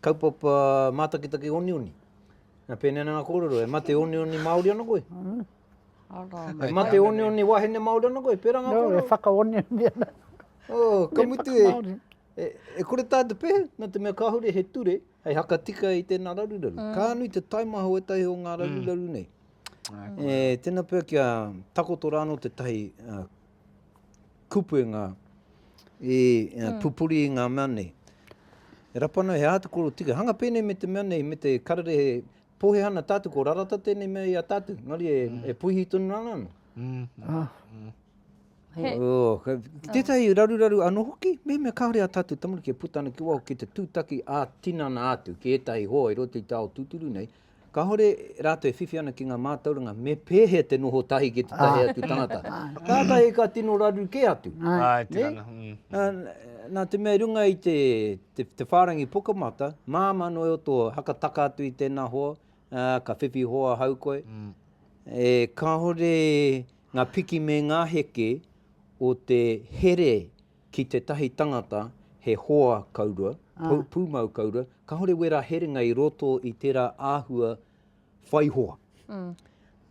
kaupapa mātakitaki onioni. Nā, pēnei ana ngā kōrero, e mate onioni Māori ana koe? Mm. E mate onioni wahine Māori ana koe, pērā ngā kōrero. No, e whakaonioni ana. Oh, ka mutu e, e, e kore tā te pēhe, nā te mea kāore he ture hei hakatika i tēnā raruraru. Mm. Ka nui te taimaha o ētahi o ngā raruraru mm. nei. E, tēnā pea kia takoto rānō tētahi uh, kupenga i uh, mm. pupuri i ngā mea nei. E rapa ana he āta koro tika. Hanga pēnei me te mea nei, me te kararehe Pohe ana tātou, ko rarata tēnei mea i a tātou, engari e, mm. e puihi tonu ana ana. Mm. Ah. Mm. He. Oh, tētahi raruraru anō hoki, mehemea kāore a tātou tamariki e puta ana ki waho ki te tūtaki ā-tinana atu ki ētahi hoa i roto i te ao tūturu nei, kāore rātou e whiwhi ana ki ngā mātauranga me pēhea te noho tahi ki tētahi atu tangata. Kātahi ka tino raru kē atu. Ai, tikanga. Mm. Nā, nā te mea i runga i te, te, te whārangi pukamata, māmā noa iho tō hakataka atu i tēnā hoa, ā, ka whiwhi hoa hau koe. Mm. E, kāore ngā piki me ngā heke o te here ki tētahi tangata he hoa kaurua, ah. pūmau kaurua, kāore wērā herenga i roto i tērā āhua whai hoa. Mm.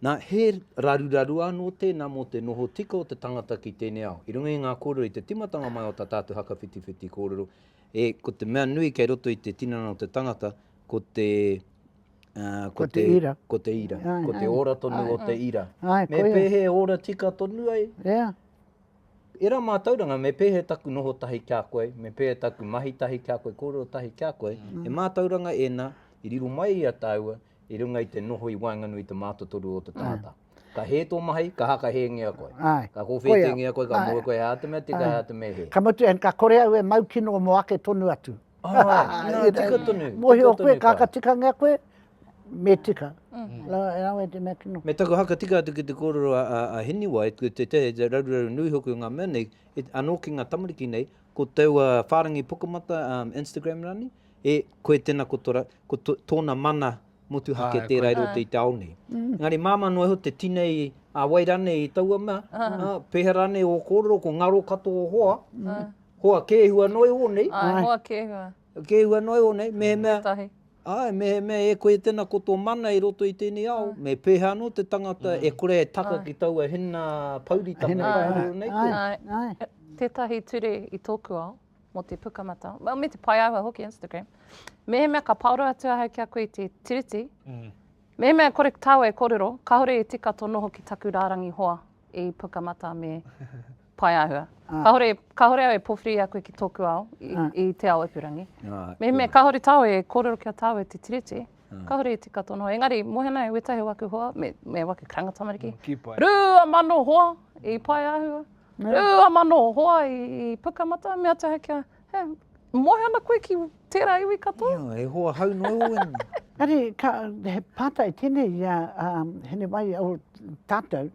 Nā, he raruraru anō tēnā mō te noho tika o te tangata ki tēnei ao. I runga i ngā kōrero i te timatanga mai o tā tātou hakawhitiwhiti kōrero, e, ko te mea nui kei roto i te tinana o te tangata, ko te, uh, ko, ko te, ira. Ko te ira. Ai, ko te ora tonu ai, o te ira. Ai, me pēhea e ora tika tonu ai? Yeah. Ērā mātauranga, me pēhea taku noho tahi ki a koe, me pēhea taku mahi tahi ki a koe, kōrero tahi ki a koe, mm. he mātauranga ēnā i riro mai i a tāua i runga i te noho i waenganui i te mātotoru o te tangata. Mm. Ka hē tō mahi, ka hakahēngia koe. Āe. Ka kōwhētengia koe, ka moe koe, hea te mea tika, hea te mea hē. Ka mutu, and ka kore au e mau kino mō ake tonu atu. Āe, nā, tika tonu. Mōhio koe, ka whakatikangia koe, me tika. E rawe te mea kino. Me taku hakatika atu ki te kōrero a Hiniwai, te raruraru nui hoki o ngā mea nei, anō ki ngā tamariki nei, ko taua whārangi pukamata, Instagram rānei, e, koe tēnā ko tōna mana motuhake tērā i roto i te ao nei. Engari māmā noa iho te tinei a wai rānei i taua mea, pēhea rānei ō kōrero, ko ngaro katoa ō hoa, hoa kēhua noa iho nei. Āe, hoa kēhua. Kēhua noa iho nei, mehemea, āe, mehemea e koe tēnā ko tō mana i roto i tēnei ao, me pēhea anō te tangata e kore e taka ki taua hina pouritanga i kōrero nei koe. Āe, tētahi ture i tōku ao, mō te pukamata, well, me te paeāhua hoki, Instagram. Mehemea ka paoro atu ahau ki a koe i te tiriti, mm. mehemea kore tāua e kōrero, kāore e tika tō noho ki taku rārangi hoa i pukamata me paeāhua. Ah. Kāore, kāore au e pōwhiri i a koe ki tōku ao, i, ah. i te ao ipurangi. Ah, mehemea kāore tāua e kōrero ki a tāua i te tiriti, ah. kāore e tika tō noho. Engari, mohe nei wētahi o waku hoa, me, me waku karanga tamariki, mm, 2000 hoa i paeāhua. 2000 hoa i Pukamata, mea atu ahau ki a, he, moe ana koe ki tērā iwi katoa? Ia, he hoa hau noa iho ēnei. Engari, ka, he pātai tēnei i a um, Hinewai o tātou,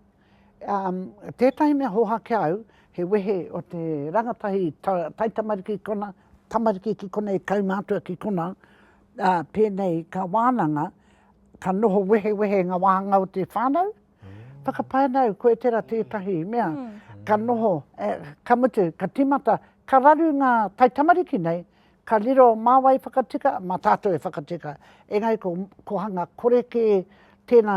um, tētahi mea hoha ki a au, he wehe o te rangatahi ta, taitamariki ki kona, tamariki ki konei, kaumātua ki kona, uh, pēnei ka wānanga, ka noho wehewehe ngā wāhanga o te whānau, Whakapae ana au, koe tera tētahi mea, ka noho, ka mutu, ka timata, ka raru ngā taitamariki nei, ka riro mā wai whakatika, mā tātou e whakatika. Engari ko, ko hanga kore kē tēnā,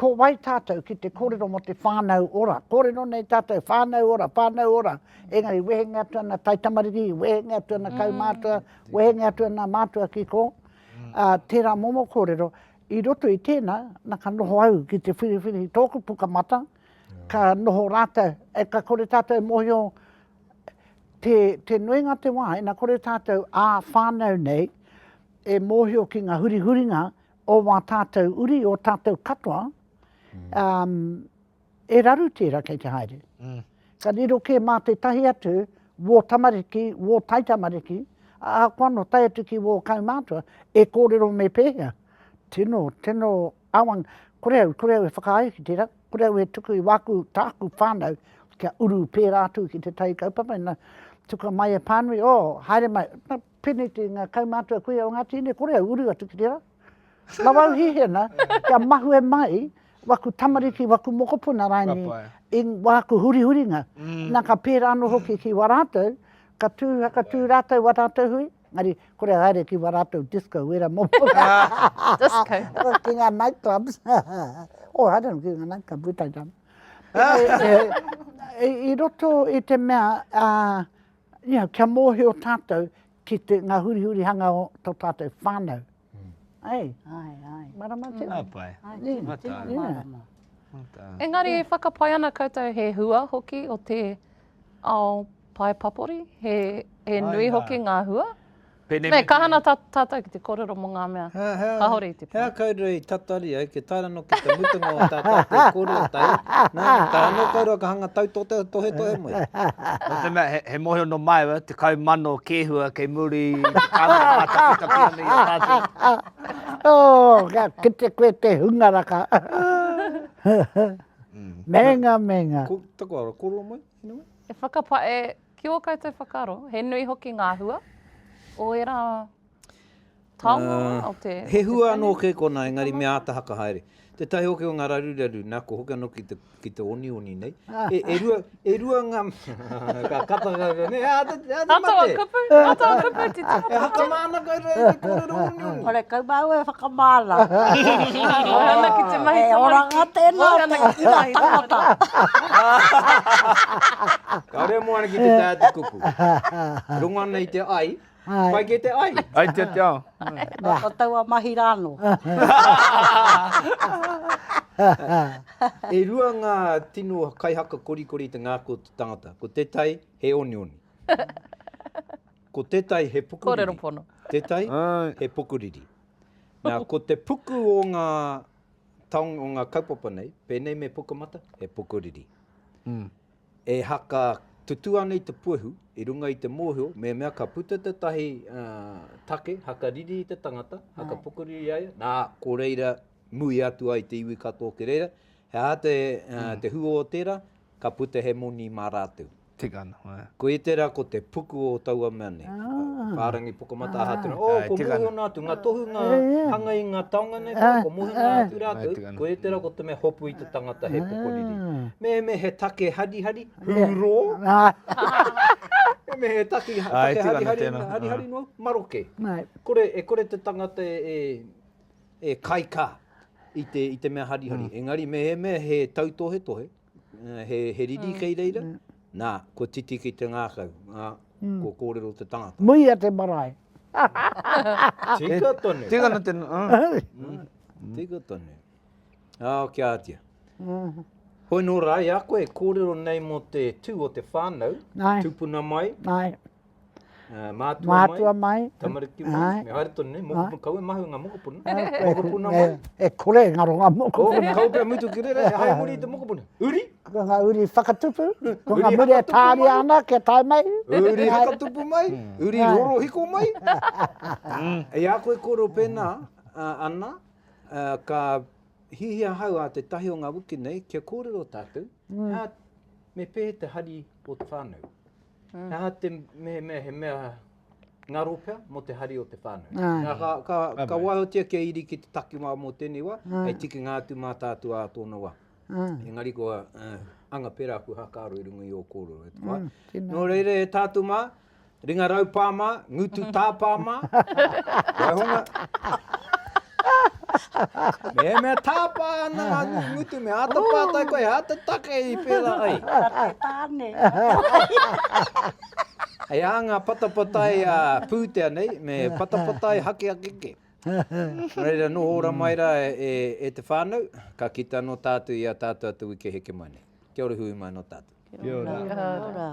ko wai tātou ki te kōrero mō te whānau ora? Kōrero nei tātou, whānau ora, whānau ora, engari wehenga atu ana taitamariki, wehenga atu ana kaumātua, wehenga atu ana mātua ki kō, ā, tērā momo kōrero, I roto i tēnā, na ka noho au ki te whiriwhiri i tōku pukamata, ka noho rātou, e ka kore tātou e mōhio te, te nuinga te wā, ina kore tātou ā-whānau nei e mōhio ki ngā hurihuringa o wā tātou uri, o tātou katoa, um, E raru tērā kei te haere. Ka riro kē mā tētahi atu wō tamariki, wō taitamariki, ahakoa nō tae atu ki wō kaumātua, e kōrero me pēhea. Tino, tino awang, kore au, kore au e whakaae ki tērā, kore au e tuku i wāku, tāku whānau kia uru pērā atu ki tētahi kaupapa, ina tuka mai e pānui, oh, haere mai, pēnei te ngā kaumātua kuia o Ngāti Ine, kore au uru atu ki tērā. Rawa au hiahia ana kia mahue mai waku tamariki, waku mokopuna raini i wāku hurihuringa. Na ka pērā anō hoki ki wā rātou, ka tū, ka tū rātou wā rātou hui, engari kore haere ki wā rātou disco, wera momo. Disco. Ki ngā night clubs. Oh, haere ana ki ngā night club, wētahi rā. I roto i te mea, you know, kia mōhio tātou ki te, ngā hurihurihanga o tō tātou whānau. Ai. Ai, ai. Marama te. Ka pai. Ai, tino, tino marama. Engari e whakapae ana koutou he hua hoki o te ao pae papori, he, he nui hoki ngā hua. Pēnei Me, kaha ana tātou ki te kōrero mō ngā mea kāore i te pai. Hea koutou i tatari ai, kia tae rano ki te mutunga o tā tātou kōrero tahi, nā, tae anō koutou ka hanga tautohetohe mai. Nō te mea, he, he mōhio nō māua, 10,000 kēhua kei muri i te kāmera mātakitaki ana i a tātou. Oh, ka kite koe te hunga raka. Meinga, meinga. Ko, taku ara, kōrero mai, anyway. E whakapae, Ki ō koutou whakaaro, he nui hoki ngā hua o ērā taonga o te... He hua anō kei konā, engari me āta haka haere. Tētahi hoki o ngā raruraru, nā, ko hoki anō ki te, ki te onioni nei. E, e rua, e rua ngā... Ka kata ka, ne, a te, a te mate. Atoa kupu, atoa kupu te tīmata. E hakamā ana koutou i te kōrero onioni. Kore kau māua e whakamā ana. Moe ana ki te mahi tamariki. He oranga tēnā o te ira tangata. Kāore e moana ki te taea te kupu. Rongo ana i te ai, pai kē te ai. Ai te te ao. Ko taua mahi rā anō. E rua ngā tino kaihaka korikori i te ngākau o te tangata. Ko tētahi, he onioni. Ko tētahi, he pukuriri. Kōrero pono. Tētahi, he pukuriri. Nā, ko te puku o ngā. taonga, o ngā kaupapa nei, pēnei me Pukamata, he pukuriri. E haka tutū ana i te puehu, i runga i te mōhio, mehemea ka puta tētahi take, haka riri i te tangata, haka pukuriri i a ia, nā, ko reira mui atu ai te iwi katoa ki reira, he aha te, te hua o tērā, ka puta he moni mā rātou. Tika ana, āe. Koia tērā ko te puku o taua mea nei. Whārangi pukamata aha atu. Oh, ko mōhio nā atu, ngā tohunga hanga i ngā taonga nei, ko mōhio nā atu rātou, koia tērā ko te mea hopu i te tangata he pukuriri. Mehemea he take harihari, hūrō. Mehemea he take harihari, harihari noa, maroke. Kore, e kore te tangata e, e kaikā i te, i te mea harihari. Engari mehemea he tautohetohe, he, he riri kei reira, nā, kua titi ki te ngākau, ā, kua kōrero te tangata. Muia te marae. Tika tonu. Tika ana tēnā. Tika tonu. Ā, kia ātia. Hoi nō rā, i a koe e kōrero nei mō te tū o te whānau, tūpuna mai, Mātua mai, Mātua mai. Tamariki mai, me haere tonu nei, mokopuna, kaua e mahu ngā mokopuna, mokopuna mai. E kore e ngaro ngā mokopuna. Oh, kaua pea mutu ki reira, e haere muri i te mokopuna. Uri? Ko ngā uri whakatupu, ko ngā muri e tāria ana kia tae mai. Uri whakatupu mai, uri rorohiko mai. I a koe kōrero pēnā ana, ka hihia ahau a tētahi o ngā wiki nei kia kōrero tātou, me pēhea te hari o te whānau. He aha te mehemea he mea ngaro pea mō te hari o te whānau. Nā, ka, ka, ka waihotia kia iri ki te takiwā mō tēnei wā, hei tikinga atu mā tātou ā tōna wā. Engari kua uh, anga pērā aku hākaro i runga i ō kōrero e te wā. Nō reira e tātou mā, ringa raupā mā, ngutu tāpā mā, waihonga, Mehemea tāpā ana ngā ngutu, me āta pātai koe, he aha te take i pērā ai? Ka te tāne. Hei ā ngā patapatai a pūtea nei, me patapatai hakiaki kē. Nō reira, noho ora mai rā e, e te whānau, ka kite anō tātou i a tātou a te wiki heke mai nei. Kia ora hui mai anō tātou. Kia ora. Kia ora.